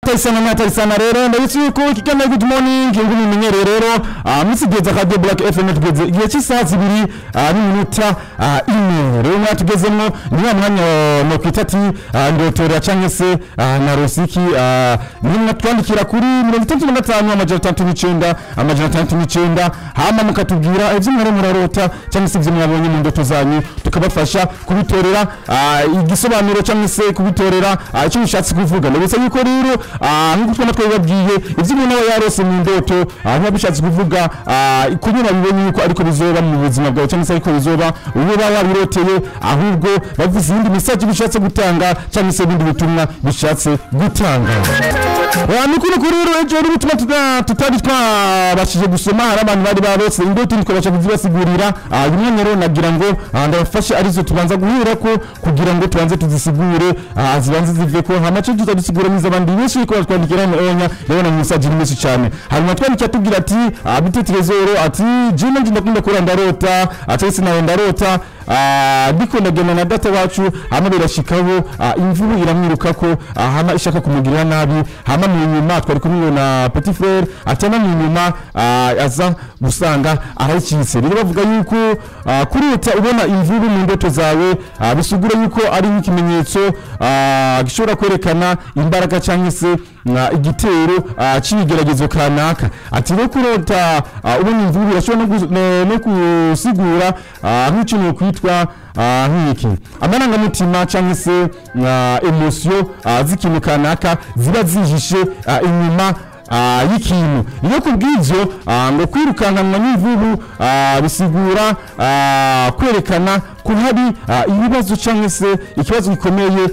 Sana natari sana rero ndabitse yuko ikiganiro Good Morning ngo mumenyereye rero musigeze Radio Black FM tugeze igihe cy'isaha 2 n'iminota 4. Rero mwatugezemo ni wa mwanya no kwita ati ndotora canke se na Rosiki, nimwe twandikira kuri 35 609 609, hama mukatubwira ivyo mwari murarota cyangwa se ivyo mwabonye mu ndoto zanyu, tukabafasha kubitorera igisobanuro cyangwa se kubitorera icyo bishatse kuvuga. Ndabitse yuko rero nkuko twama twabibabwiye, ivyo umuntu aba yarose mu ndoto ntiba bishatse kuvuga kunyura bibonye yuko ariko bizoba mu buzima bwawe cyangwa se ariko bizoba uba wabiroteye, ahubwo bavuze iyindi message bishatse gutanga cyangwa se ibindi butumwa bishatse gutanga. Nukuri kuri rero ejo rero ubutumwa tutari twabashije gusoma, hari abantu bari barose indoto ntitwabasha kuzibasigurira. Uyu mwanya rero nagira ngo ndabafashe arizo tubanza guhera ko kugira ngo tubanze tuzisigure, zibanze zive ko hama cyo tuzadusigura neza. Abandi benshi ko batwandikira hano onya, ndabona mu message ni menshi cyane. Hanyuma twandikira tubwira ati bitekerezo rero ati jewe nje ndakunda kura ndarota, ati sinawe ndarota ndiko ndagenda na data wacu, hama birashikaho imvubu iramwirukako, hama ishaka kumugirira nabi, hama mu nyuma twari kumwe na petit frère, atana mu nyuma aza gusanga arayicitse. Rero bavuga yuko kurota ubona imvubu mu ndoto zawe bisigura yuko ari nk'ikimenyetso gishobora kwerekana imbaraga cyangwa se igitero c'ibigeragezo kanaka. Ati rero kurota ubona imvubu birashobora no gusigura nk'ikintu kwitwa nk'iki amarangamutima cyangwa se émotion z'ikintu kanaka ziba zihishe inyuma y'ikintu. Iyo kubw'ivyo ngo kwirukankanwa n'imvubu bisigura kwerekana ko hari ibibazo cyangwa se ikibazo gikomeye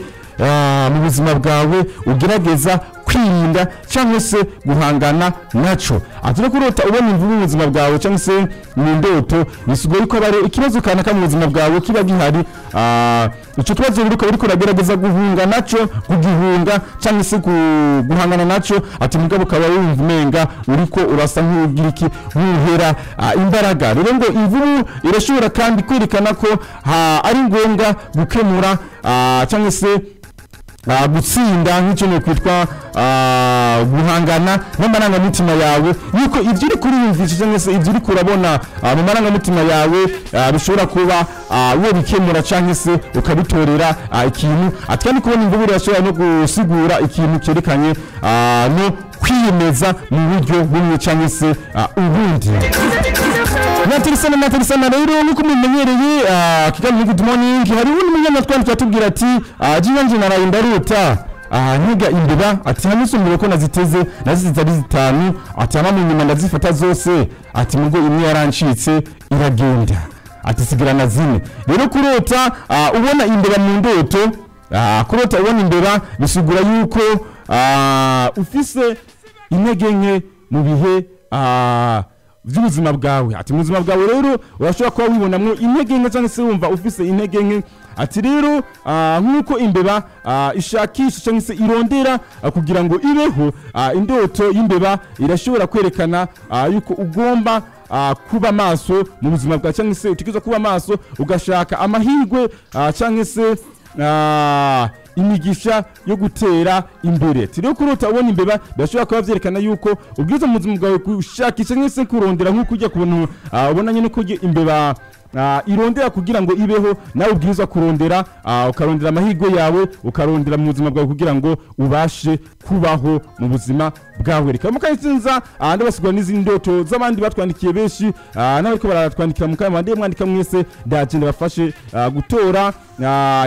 mu buzima bwawe ugerageza kwirinda cyangwa se guhangana naco. Ati no kurota ubona imvubu mu buzima bwawe cyangwa se mu ndoto bisigura yuko aba ari ikibazo kanaka mu buzima bwawe kiba gihari, ico kibazo uriko uragerageza guhunga naco, kugihunga cyangwa se guhangana naco. Ati mugabo ukaba wumva umenga uriko urasa nk'ugira iki wuhera imbaraga. Rero ngo imvubu irashobora kandi kwerekana ko ari ngombwa gukemura cyangwa se gutsinda nk'icyo ni kwitwa guhangana n'amarangamutima yawe, yuko ibyo uri kuriyumvisha cyangwa se ibyo uri kurabona mu marangamutima yawe bishobora kuba wobikemura cyangwa se ukabitorera ikintu. Ati kandi kubona imvubu irashobora no gusigura ikintu cyerekanye no kwiyemeza mu buryo bumwe cyangwa se ubundi. Natirisana natirisana rero nkuko mumenyereye kiganiro Good Morning, hari undi munyama twandikira tubwira ati jiwe nje naraye ndarota nyiga imbeba, ati hamusumbire ko naziteze nazize ari 5, ati hama mu nyuma ndazifata zose, ati mugo imwe yarancitse iragenda, ati sigira na 4. Rero kurota ubona imbeba mu ndoto, kurota ubona imbeba bisigura yuko ufise intege nke mu bihe by'ubuzima bwawe. Ati mu buzima bwawe rero urashobora kuba wibonamwo intege nke cyangwa se wumva ufise intege nke. Ati rero nk'uko imbeba ishakisha cyangwa se irondera kugira ngo ibeho, indoto y'imbeba irashobora kwerekana yuko ugomba kuba maso mu buzima bwawe cyangwa se utegerezwa kuba maso ugashaka amahirwe cyangwa se imigisha yo gutera imbere. Ati rero kurota ubona imbeba birashobora kuba vyerekana yuko ubwiza mu buzima bwawe gushakisha cyangwa se kurondera, nk'uko ujya kubona ubona nyine ko imbeba irondera kugira ngo ibeho, nawe ubwirizwa kurondera, ukarondera amahirwe yawe, ukarondera mu buzima bwawe kugira ngo ubashe kubaho mu buzima bwawe. Reka mukayitsinza ndabasigura n'izindi ndoto z'abandi batwandikiye benshi, n'abariko baratwandikira mu kanya bandi mwandika mwese, ndaje ndabafashe gutora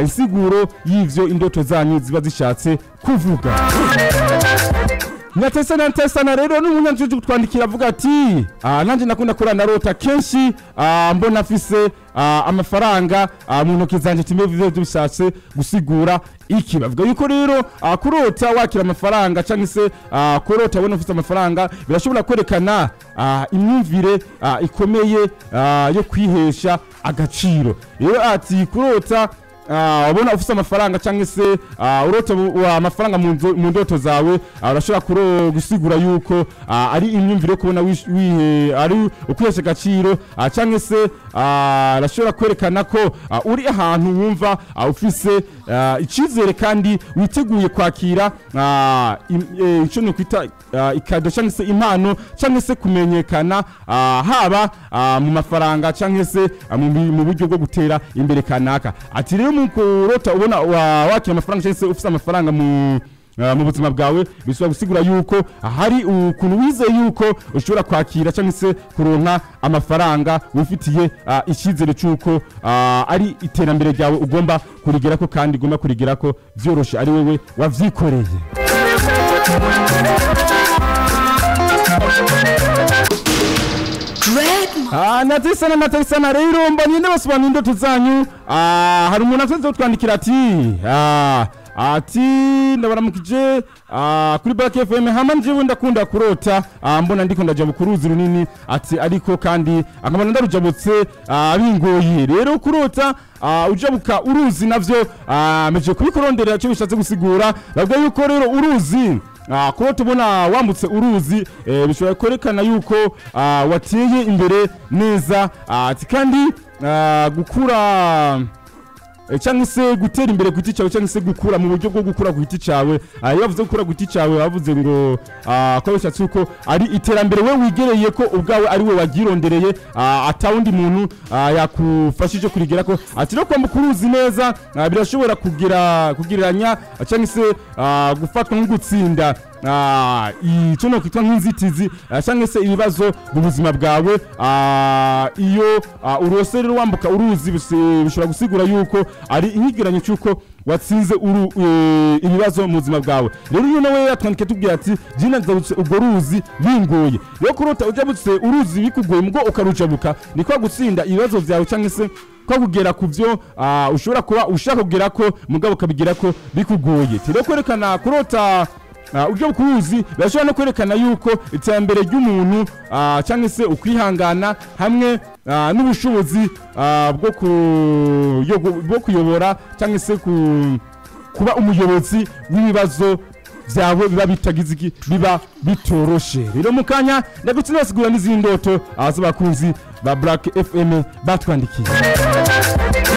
insiguro y'ivyo indoto zanyu ziba zishatse kuvuga. Natesana natesana rero n'umunyanjuju kutwandikira avuga ati nanje nakunda kura narota kenshi mbona afise amafaranga mu ntoki zanje, timbe bishatse gusigura iki? Bavuga yuko rero kurota wakira amafaranga cyangwa se kurota ubona ufite amafaranga birashobora kwerekana imyumvire ikomeye yo kwihesha agaciro. Rero ati kurota ubona ufise amafaranga cyangwa se urota amafaranga mu ndoto zawe, urashobora gusigura yuko ari imyumvire yo kubona ari ukwihesha agaciro, cyangwa se arashobora kwerekana ko uri ahantu wumva ufise icyizere kandi witeguye kwakira icyo nokwita ikado cyangwa se impano cyangwa se kumenyekana, haba mu mafaranga cyangwa se mu buryo bwo gutera imbere kanaka. Ati rero mu kurota ubona wakira amafaranga cyangwa se ufise amafaranga mu buzima bwawe, bishobora gusigura yuko hari ukuntu wizeye yuko ushobora kwakira cyangwa se kuronka amafaranga wifitiye icyizere cy'uko ari iterambere ryawe ugomba kurigerako kandi ugomba kurigerako byoroshe ari wewe wavyikoreye. Natisa na natisa rero mbanye ndabasobanurira indoto zanyu. Hari umuntu asanzwe twandikira ati ndabaramukije kuri Black FM, hama njewe ndakunda kurota mbona ndiko ndajabuka uruzi runini, ati ariko kandi akabona ndarujabutse bingoye. Rero kurota ujabuka uruzi navyo meje kubikurondera cyo bishatse gusigura, bavuga yuko rero uruzi kurota ubona wambutse uruzi bishobora kwerekana yuko wateye imbere neza, ati kandi gukura cyangwa se gutera imbere ku giti cyawe cyangwa se gukura mu buryo bwo gukura ku giti cyawe. Iyo bavuze gukura ku giti cyawe bavuze ngo ko bishatse uko ari iterambere we wigereye ko ubwawe ari we wagirondereye, atawundi muntu yakufashije kurigera ko. Ati no kwambuka uruzi neza birashobora kugereranya cyangwa se gufatwa nko gutsinda icyo no kwitwa nk'inzitizi cyangwa se ibibazo mu buzima bwawe. Iyo urose rero wambuka uruzi bishobora gusigura yuko ari inyigiranyo cy'uko watsinze ibibazo mu buzima bwawe. Rero uyu nawe yatwandike tubwira ati jina nzabutse ubwo ruzi bingoye. Rero kurota ujabutse uruzi bikugoye mugo ukarujabuka ni kwa gutsinda ibibazo byawe cyangwa se kwa kugera ku byo ushobora kuba ushaka kugera ko mugabo ukabigira ko bikugoye. Rero kwerekana kurota ujya kuruzi birashobora no kwerekana yuko iterambere ry'umuntu cyangwa se ukwihangana hamwe n'ubushobozi bwo kuyobora cyangwa se kuba umuyobozi w'ibibazo byawe biba bitagize biba bitoroshe. Rero mu kanya ndagutse nasigura n'izindi ndoto z'abakunzi ba Black FM batwandikiye.